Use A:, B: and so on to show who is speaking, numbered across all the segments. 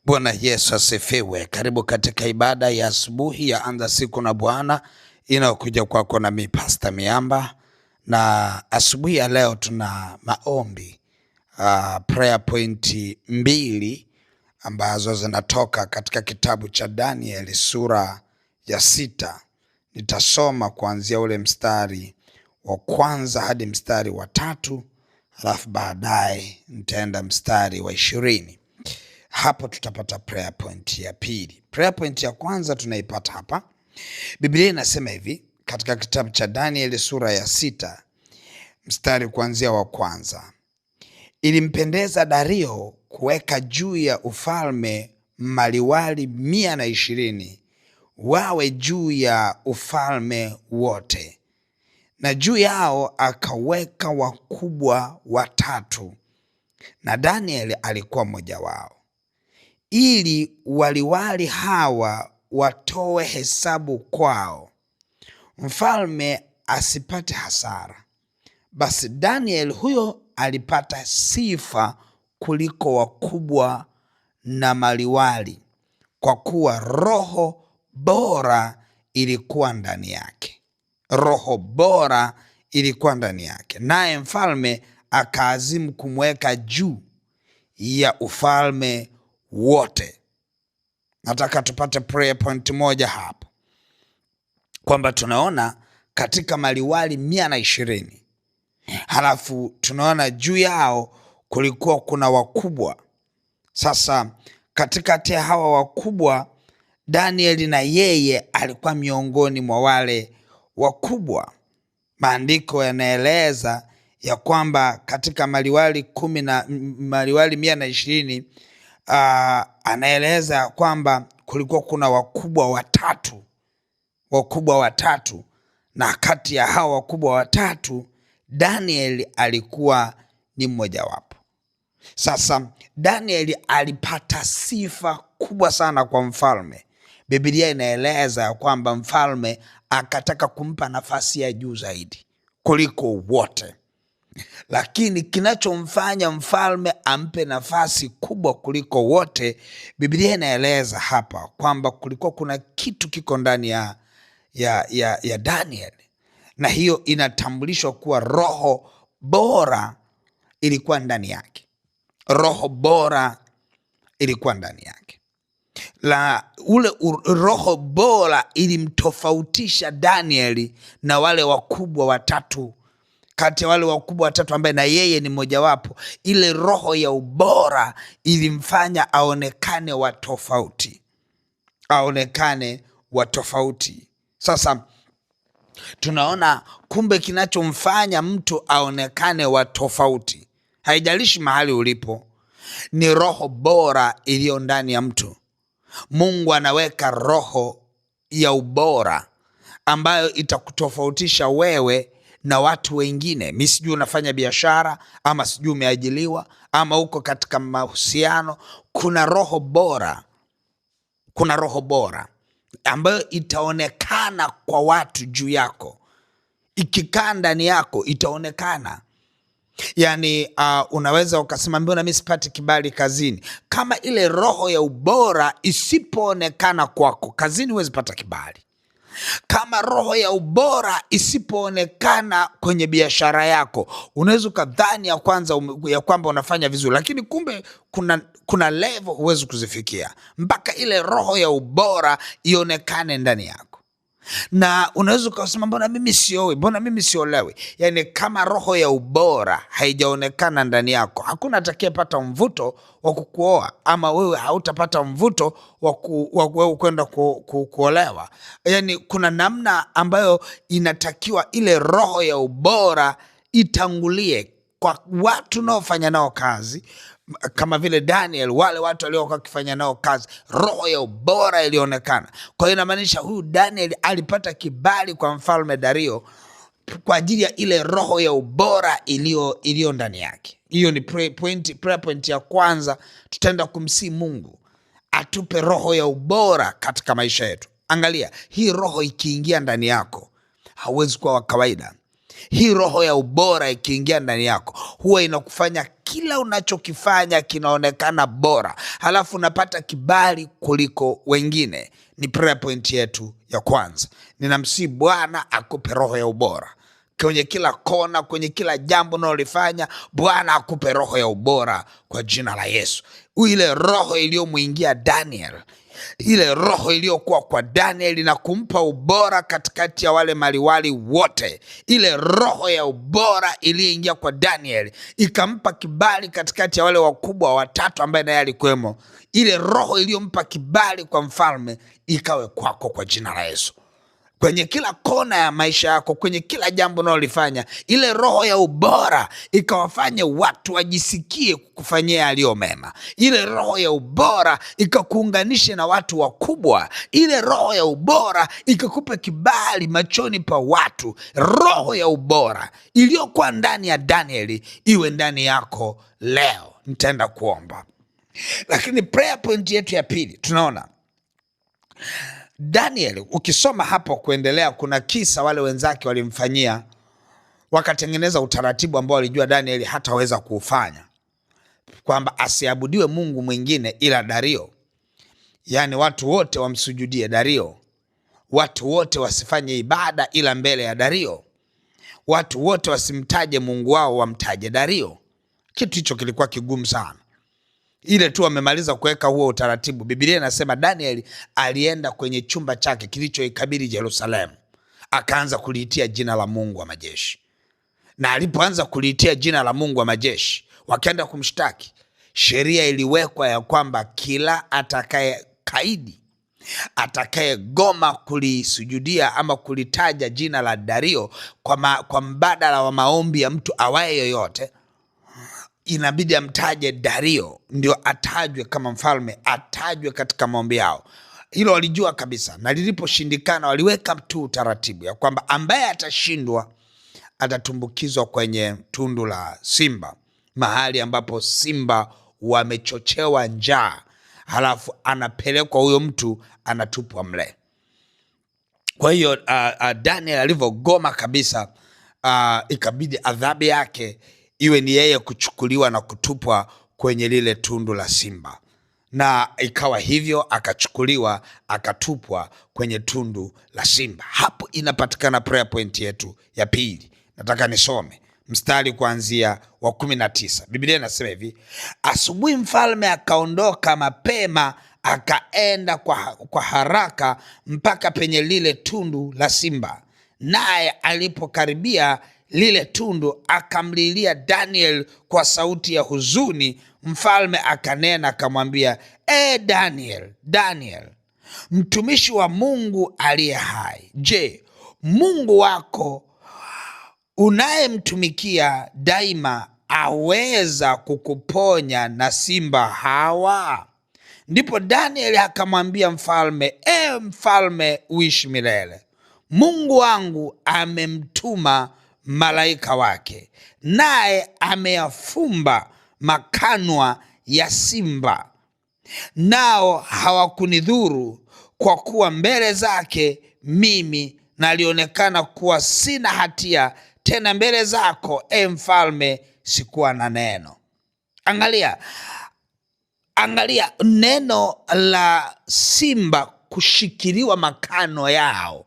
A: Bwana Yesu asifiwe. Karibu katika ibada ya asubuhi ya Anza Siku na Bwana inayokuja kwako nami Pastor Miamba, na asubuhi ya leo tuna maombi prayer point 2 ambazo zinatoka katika kitabu cha Daniel sura ya 6. Nitasoma kuanzia ule mstari wa kwanza hadi mstari wa 3, alafu baadaye nitaenda mstari wa 20. Hapo tutapata prayer point ya pili. Prayer point ya kwanza tunaipata hapa. Biblia inasema hivi katika kitabu cha Daniel sura ya 6 mstari kuanzia wa kwanza. Ilimpendeza Dario kuweka juu ya ufalme maliwali 120 wawe juu ya ufalme wote, na juu yao akaweka wakubwa 3, na Daniel alikuwa mmoja wao, ili waliwali hawa watoe hesabu kwao, mfalme asipate hasara. Basi Daniel huyo alipata sifa kuliko wakubwa na maliwali, kwa kuwa roho bora ilikuwa ndani yake. Roho bora ilikuwa ndani yake. Naye mfalme akaazimu kumweka juu ya ufalme wote. Nataka tupate prayer point moja hapo, kwamba tunaona katika maliwali 120, halafu tunaona juu yao kulikuwa kuna wakubwa. Sasa katikati ya hawa wakubwa, Daniel na yeye alikuwa miongoni mwa wale wakubwa. Maandiko yanaeleza ya kwamba katika maliwali kumi na maliwali 120, anaeleza kwamba kulikuwa kuna wakubwa watatu, wakubwa watatu, na kati ya hawa wakubwa watatu Daniel alikuwa ni mmoja wapo. Sasa Daniel alipata sifa kubwa sana kwa mfalme. Biblia inaeleza kwamba mfalme akataka kumpa nafasi ya juu zaidi kuliko wote. Lakini kinachomfanya mfalme ampe nafasi kubwa kuliko wote, Biblia inaeleza hapa kwamba kulikuwa kuna kitu kiko ndani ya Daniel, na hiyo inatambulishwa kuwa roho bora ilikuwa ndani yake. Roho bora ilikuwa ndani yake. La ule roho bora ilimtofautisha Daniel na wale wakubwa watatu. Kati ya wale wakubwa watatu ambaye na yeye ni mmojawapo, ile roho ya ubora ilimfanya aonekane wa tofauti. Aonekane wa tofauti. Sasa tunaona kumbe kinachomfanya mtu aonekane wa tofauti, haijalishi mahali ulipo, ni roho bora iliyo ndani ya mtu. Mungu anaweka roho ya ubora ambayo itakutofautisha wewe na watu wengine. Mi sijui unafanya biashara ama sijui umeajiliwa ama uko katika mahusiano, kuna roho bora. Kuna roho bora ambayo itaonekana kwa watu juu yako. Ikikaa ndani yako itaonekana. Unaweza ukasema mbona mimi sipati kibali kazini? Kama ile roho ya ubora isipoonekana kwako kazini, huwezi pata kibali. Kama roho ya ubora isipoonekana kwenye biashara yako, unaweza ukadhani ya kwamba unafanya vizuri, lakini kumbe kuna level huwezi kuzifikia mpaka ile roho ya ubora ionekane ndani yako. Na unaweza ukasema mbona mimi siowi, mbona mimi siolewi? Kama roho ya ubora haijaonekana ndani yako, hakuna atakayepata mvuto wa kukuoa, ama wewe hautapata mvuto wa wewe kwenda kuolewa. Kuna namna ambayo inatakiwa ile roho ya ubora itangulie kwa watu unaofanya nao kazi, kama vile Daniel, wale watu waliokuwa wakifanya nao kazi, roho ya ubora ilionekana. Kwa hiyo inamaanisha huyu Daniel alipata kibali kwa mfalme Dario kwa ajili ya ile roho ya ubora iliyo ndani yake. Hiyo ni prayer point ya kwanza. Tutaenda kumsihi Mungu atupe roho ya ubora katika maisha yetu. Angalia, hii roho ikiingia ndani yako hauwezi kuwa wa kawaida. Hii roho ya ubora ikiingia ndani yako huwa inakufanya kila unachokifanya kinaonekana bora, halafu unapata kibali kuliko wengine. Ni prayer point yetu ya kwanza. Ninamsihi Bwana akupe roho ya ubora kwenye kila kona, kwenye kila jambo unalolifanya. Bwana akupe roho ya ubora kwa jina la Yesu. Ile roho iliyomwingia Daniel, ile roho iliyokuwa kwa Daniel na kumpa ubora katikati ya wale maliwali wote, ile roho ya ubora iliyoingia kwa Daniel ikampa kibali katikati ya wale wakubwa watatu ambaye naye alikuwemo, ile roho iliyompa kibali kwa mfalme ikawe kwako kwa jina la Yesu. Kwenye kila kona ya maisha yako, kwenye kila jambo unalolifanya, ile roho ya ubora ikawafanye watu wajisikie kukufanyia yaliyo mema. Ile roho ya ubora ikakuunganishe na watu wakubwa. Ile roho ya ubora ikakupe kibali machoni pa watu. Roho ya ubora iliyokuwa ndani ya Danieli iwe ndani yako leo. Nitaenda kuomba, lakini prayer point yetu ya pili tunaona Daniel, ukisoma hapo kuendelea, kuna kisa wale wenzake walimfanyia, wakatengeneza utaratibu ambao walijua Daniel hataweza kuufanya, kwamba asiabudiwe mungu mwingine ila Dario, yaani watu wote wamsujudie Dario, watu wote wasifanye ibada ila mbele ya Dario, watu wote wasimtaje mungu wao, wamtaje Dario. Kitu hicho kilikuwa kigumu sana. Ile tu wamemaliza kuweka huo utaratibu, Biblia inasema Danieli alienda kwenye chumba chake kilichoikabili Yerusalemu, akaanza kuliitia jina la Mungu wa majeshi. Na alipoanza kuliitia jina la Mungu wa majeshi, wakaenda kumshtaki. Sheria iliwekwa ya kwamba kila atakaye kaidi, atakayegoma kulisujudia ama kulitaja jina la Dario kwa mbadala wa maombi ya mtu awaye yoyote, inabidi amtaje Dario ndio atajwe kama mfalme, atajwe katika maombi yao. Hilo walijua kabisa, na liliposhindikana waliweka tu utaratibu ya kwamba ambaye atashindwa atatumbukizwa kwenye tundu la simba, mahali ambapo simba wamechochewa njaa, halafu anapelekwa huyo mtu anatupwa mle. Kwa hiyo Daniel alivyogoma kabisa, ikabidi adhabu yake iwe ni yeye kuchukuliwa na kutupwa kwenye lile tundu la simba, na ikawa hivyo, akachukuliwa akatupwa kwenye tundu la simba. Hapo inapatikana prayer point yetu ya pili. Nataka nisome mstari kuanzia wa 19. Biblia inasema hivi: asubuhi mfalme akaondoka mapema akaenda kwa haraka mpaka penye lile tundu la simba, naye alipokaribia lile tundu akamlilia Daniel kwa sauti ya huzuni. Mfalme akanena akamwambia, E Daniel, Daniel, mtumishi wa Mungu aliye hai, je, Mungu wako unayemtumikia daima aweza kukuponya na simba hawa? Ndipo Daniel akamwambia mfalme, E mfalme, uishi milele. Mungu wangu amemtuma malaika wake, naye ameyafumba makanwa ya simba, nao hawakunidhuru, kwa kuwa mbele zake mimi nalionekana kuwa sina hatia, tena mbele zako, e mfalme, sikuwa na neno. Angalia, angalia neno la simba kushikiliwa makano yao,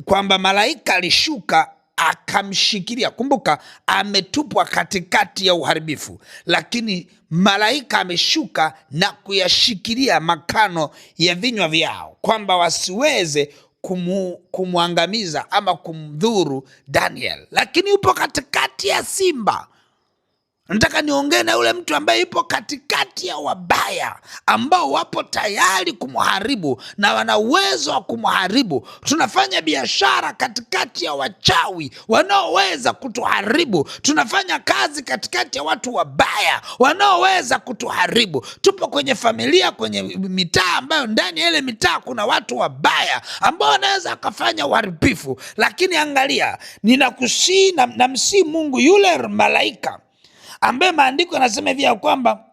A: kwamba malaika alishuka akamshikilia. Kumbuka ametupwa katikati ya uharibifu, lakini malaika ameshuka na kuyashikilia makano ya vinywa vyao, kwamba wasiweze kumwangamiza ama kumdhuru Daniel, lakini yupo katikati ya simba. Nataka niongee na yule mtu ambaye yupo katikati ya wabaya ambao wapo tayari kumharibu na wana uwezo wa kumharibu. Tunafanya biashara katikati ya wachawi wanaoweza kutuharibu. Tunafanya kazi katikati ya watu wabaya wanaoweza kutuharibu. Tupo kwenye familia, kwenye mitaa ambayo ndani ya ile mitaa kuna watu wabaya ambao wanaweza wakafanya uharibifu. Lakini angalia, ninakusii na namsii Mungu yule malaika ambaye maandiko yanasema hivi ya kwamba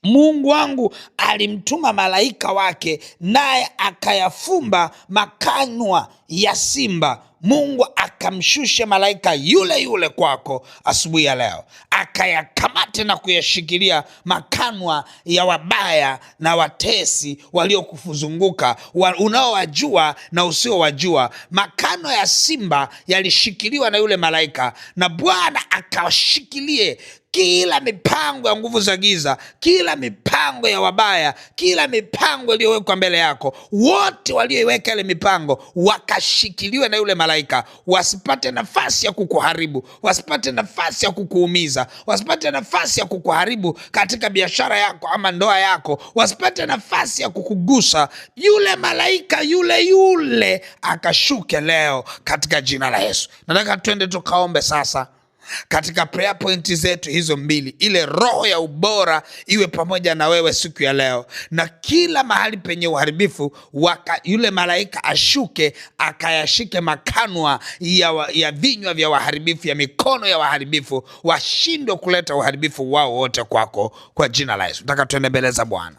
A: Mungu wangu alimtuma malaika wake, naye akayafumba makanywa ya simba. Mungu akamshushe malaika yule yule kwako asubuhi ya leo, akayakamate na kuyashikilia makanwa ya wabaya na watesi waliokuzunguka, unaowajua na usiowajua. Makano ya simba yalishikiliwa na yule malaika, na Bwana akashikilie kila mipango ya nguvu za giza, kila mipango ya wabaya, kila mipango iliyowekwa mbele yako. Wote walioiweka ile mipango wakashikiliwe na yule malaika, wasipate nafasi ya kukuharibu, wasipate nafasi ya kukuumiza, wasipate nafasi ya kukuharibu katika biashara yako ama ndoa yako, wasipate nafasi ya kukugusa. Yule malaika yule yule akashuke leo katika jina la Yesu. Nataka twende tukaombe sasa katika prayer point zetu hizo mbili, ile roho ya ubora iwe pamoja na wewe siku ya leo, na kila mahali penye uharibifu yule malaika ashuke akayashike makanwa ya vinywa vya waharibifu, ya mikono ya waharibifu, washindwe kuleta uharibifu wao wote kwako, kwa jina la Yesu. Nataka tuende mbele za Bwana.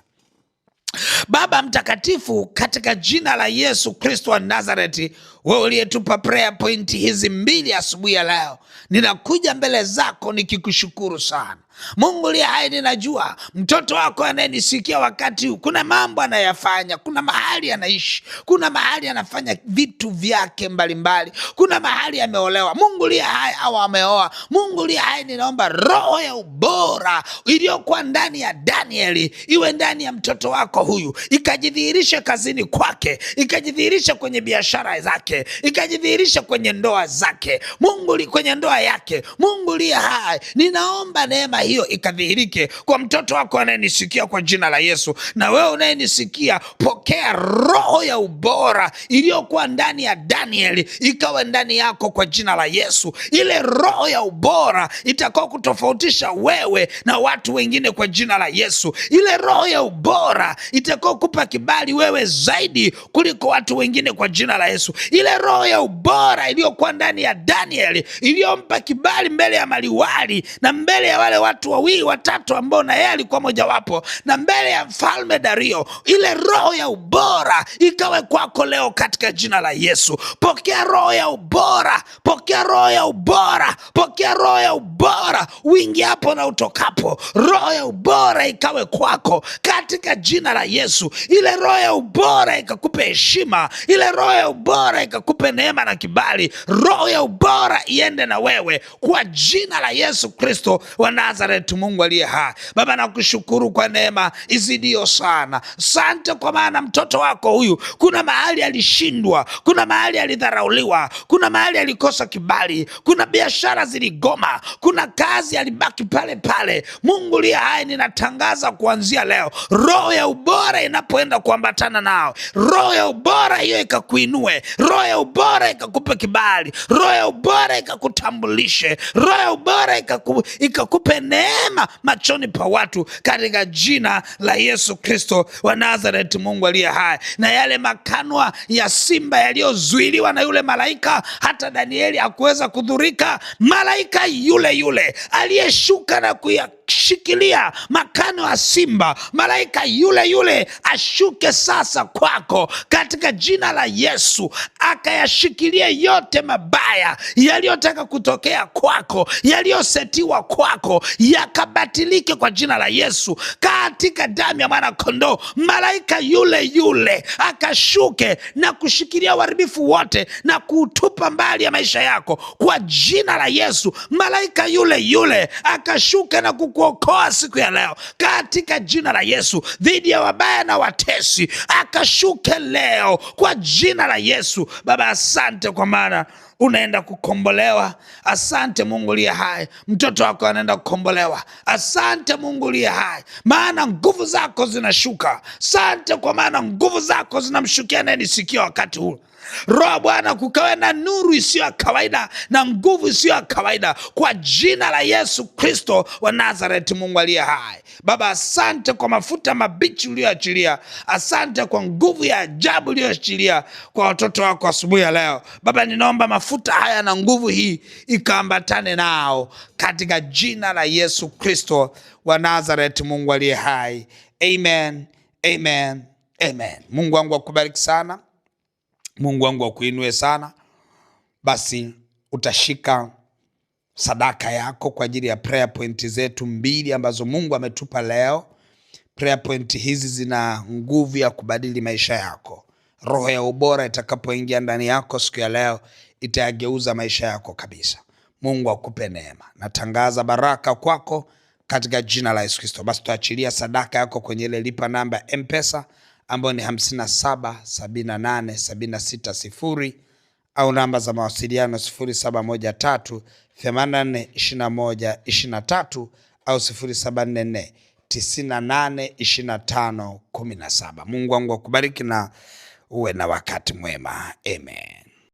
A: Baba Mtakatifu, katika jina la Yesu Kristo wa Nazareti, wewe uliyetupa prayer point hizi mbili asubuhi ya leo, ninakuja mbele zako nikikushukuru sana. Mungu uliye hai, ninajua mtoto wako anayenisikia wakati huu, kuna mambo anayafanya, kuna mahali anaishi, kuna mahali anafanya vitu vyake mbalimbali, kuna mahali ameolewa. Mungu uliye hai, au ameoa. Mungu uliye hai, ninaomba roho ya ubora iliyokuwa ndani ya Danieli iwe ndani ya mtoto wako huyu, ikajidhihirishe kazini kwake, ikajidhihirishe kwenye biashara zake, ikajidhihirishe kwenye ndoa zake, Mungu kwenye ndoa yake. Mungu uliye hai, ninaomba neema hiyo ikadhihirike kwa mtoto wako anayenisikia kwa jina la Yesu. Na wewe unayenisikia, pokea roho ya ubora iliyokuwa ndani ya Danieli ikawe ndani yako kwa jina la Yesu. Ile roho ya ubora itakao kutofautisha wewe na watu wengine kwa jina la Yesu. Ile roho ya ubora itakao kupa kibali wewe zaidi kuliko watu wengine kwa jina la Yesu. Ile roho ya ubora iliyokuwa ndani ya Danieli iliyompa kibali mbele ya maliwali na mbele ya wale watu wawili watatu ambao na yeye alikuwa mojawapo, na mbele ya mfalme Dario, ile roho ya ubora ikawe kwako leo katika jina la Yesu. Pokea roho ya ubora, pokea roho ya ubora, pokea roho ya ubora uingiapo na utokapo. Roho ya ubora ikawe kwako katika jina la Yesu. Ile roho ya ubora ikakupe heshima, ile roho ya ubora ikakupe neema na kibali. Roho ya ubora iende na wewe kwa jina la Yesu Kristo wa Nazareti, Mungu aliye hai. Baba, nakushukuru kwa neema izidio sana. Sante kwa maana mtoto wako huyu, kuna mahali alishindwa, kuna mahali alidharauliwa, kuna mahali alikosa kibali, kuna biashara ziligoma, kuna kazi alibaki pale pale. Mungu aliye hai, ninatangaza kuanzia leo, roho ya ubora inapoenda kuambatana nao, roho ya ubora hiyo ikakuinue, roho ya ubora ikakupe kibali, roho ya ubora ikakutambulishe, roho ya ubora ikakupe neema machoni pa watu, katika jina la Yesu Kristo wa Nazareti, Mungu aliye hai. Na yale makanwa ya simba yaliyozuiliwa na yule malaika, hata Danieli hakuweza kudhurika, malaika yule yule aliyeshuka na kuyashikilia makano ya simba, malaika yule yule ashuke sasa kwako katika jina la Yesu, akayashikilie yote mabaya yaliyotaka kutokea kwako, yaliyosetiwa kwako, yakabatilike kwa jina la Yesu, katika damu ya mwana kondoo. Malaika yule yule akashuke na kushikilia uharibifu wote na kuutupa mbali ya maisha yako kwa jina la Yesu. Malaika yule yule akashuke na kukuokoa siku ya leo katika jina la Yesu, dhidi ya wabaya na watesi, akashuke leo kwa jina la Yesu. Baba, asante kwa maana unaenda kukombolewa. Asante Mungu uliye hai, mtoto wako anaenda kukombolewa. Asante Mungu uliye hai, maana nguvu zako zinashuka. Asante kwa maana nguvu zako zinamshukia anayenisikia wakati huu. Roho Bwana, kukawe na nuru isiyo ya kawaida na nguvu isiyo ya kawaida kwa jina la Yesu Kristo wa Nazareti, Mungu aliye hai. Baba, asante kwa mafuta mabichi uliyoachilia, asante kwa nguvu ya ajabu uliyoachilia kwa watoto wako asubuhi ya leo. Baba, ninaomba mafuta haya na nguvu hii ikaambatane nao katika jina la Yesu Kristo wa Nazareti, Mungu aliye hai. Amen, amen, amen. Mungu wangu akubariki sana. Mungu wangu akuinue sana. Basi utashika sadaka yako kwa ajili ya prayer point zetu mbili ambazo Mungu ametupa leo. Prayer point hizi zina nguvu ya kubadili maisha yako. Roho ya ubora itakapoingia ndani yako siku ya leo itayageuza maisha yako kabisa. Mungu akupe neema. Natangaza baraka kwako katika jina la Yesu Kristo. Basi tuachilia sadaka yako kwenye ile lipa namba ya M-Pesa ambayo ni 57 78 76 0 au namba za mawasiliano 0713 84 21 23 au 0744 98 25 17. Mungu wangu akubariki na uwe na wakati mwema. Amen.